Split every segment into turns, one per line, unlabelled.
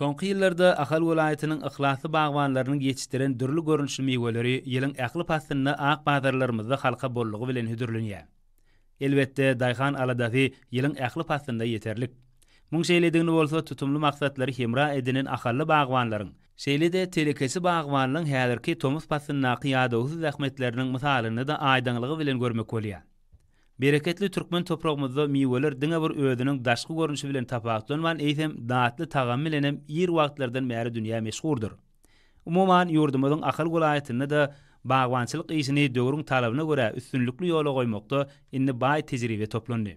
Soňky ýyllarda Ahal welaýatynyň yhlasly bagbanlarynyň ýetişdiren dürli görnüşli miweleri ýylyň ähli paslynda ak bazarlarymyzda halka bollugy bilen hödürlenýär. Elbetde, daýhan aladasy ýylyň ähli paslynda ýeterlik. Muň şeýledigini bolsa tutumly maksatlary hemra edinen ahally bagbanlaryň, şeýle-de telekeçi bagbanlaryň häzirki tomus paslyndaky ýadawsyz zähmetleriniň mysalynda-da aýdyňlygy bilen görmek bolýar. Bereketli türkmen topragymyzda miweler diňe bir özüniň daşky görnüşi bilen tapawutlanman, eýsem, datly tagamy bilenem ir wagtlardan bäri dünýä meşhurdyr. Umuman, ýurdumyzyň Ahal welaýatynda-da bagbançylyk işini döwrüň talabyna görä üstünlikli ýola goýmakda indi baý tejribe toplandy.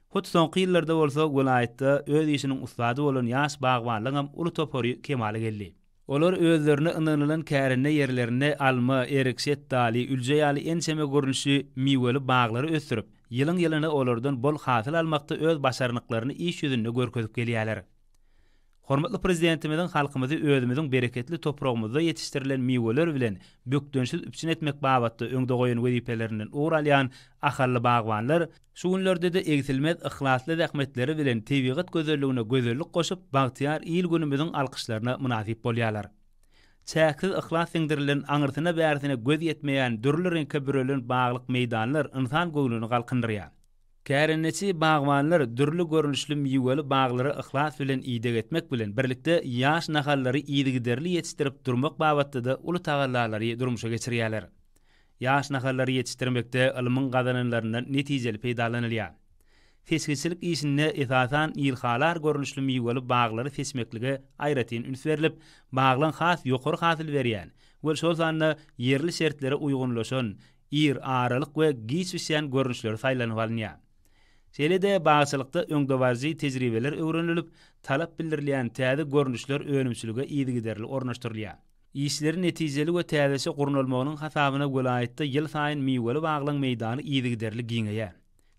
Hut soňky ýyllarda bolsa welaýatda öz işiniň ussady bolan ýaş bagbanlaryňam uly topary kemala geldi. Olar özlerine ynanylan kärende ýerlerinde alma, erik, şetdaly, ülje ýaly ençeme görnüşli miweli baglary ösdürip, ýylyň-ýylyna olardan bol hasyl almakda öz başarnyklaryny iş ýüzünde görkezip gelýärler. Hormatly Prezidentimiziň halkymyzy özümiziň bereketli topragymyzda ýetişdirilen miweler bilen bökdençsiz üpjün etmek babatda öňde goýan wezipelerinden ugur alýan ahally bagbanlar Şu günlerde-de egsilmez yhlasly zähmetleri bilen tebigat gözelligine gözellik goşup, bagtyýar il-günümiziň alkyşlaryna mynasyp bolýarlar. Çäksiz yhlas siňdirilen, aňyrsyna-bärsine göz ýetmeýän dürli reňke bürelen baglyk meýdanlar ynsan göwnüni galkyndyrýar. Kärendeçi bagbanlar dürli görnüşli miweli baglara yhlas bilen ideg etmek bilen birlikde ýaş nahallary yzygiderli ýetişdirip durmak babatda-da uly tagallalary durmuşa geçirýärler. Ýaş nahallary ýetişdirmekde ylmyň gazananlaryndan netijeli peýdalanylýar. Seçgiçilik işinde, esasan, ilhalar görnüşli miweli baglary seçmeklige aýratyn üns berlip, baglaň has ýokary hasyl berýän we şol sanda ýerli şertlere uýgunlaşan, ir, aralyk we giç bişýän görnüşleri saýlanyp alynýar. Şeýle-de bagçylykda öňdebaryjy tejribeler öwrenilip, talap bildirilýän täze görnüşler önümçilige yzygiderli ornaşdyrylýar. Işleri netijeli we täzeçe gurnalmagynyň hasabyna welaýatda ýylsaýyn miweli baglaryň meýdany yzygiderli giňeýär.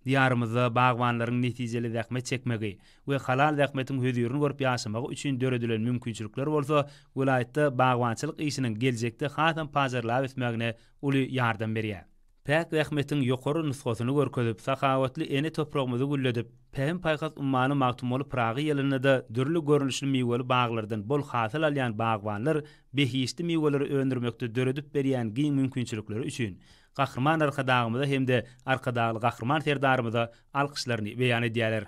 Diýarymyzda bagbanlaryň netijeli zähmet çekmegi we halal zähmetiň hözirini görüp ýaşamagy üçin döredilen mümkinçilikler bolsa welaýatda bagbançylyk işiniň geljekde hasam pajarlap ösmegine uly ýardam berýär. Päk zähmetiň ýokary nusgasyny görkezip, sahawatly ene topragymyzy gülledip, Pähim-paýhas ummany Magtymguly Pyragy ýylynda-da dürli görnüşli miweli baglardan bol hasyl alýan bagbanlar behişdi miweleri öndürmekde döredip berýän giň mümkinçilikleri üçin Gahryman Arkadagymyza hem-de Arkadagly Gahryman Serdarymyza alkyşlaryny beýan edýärler.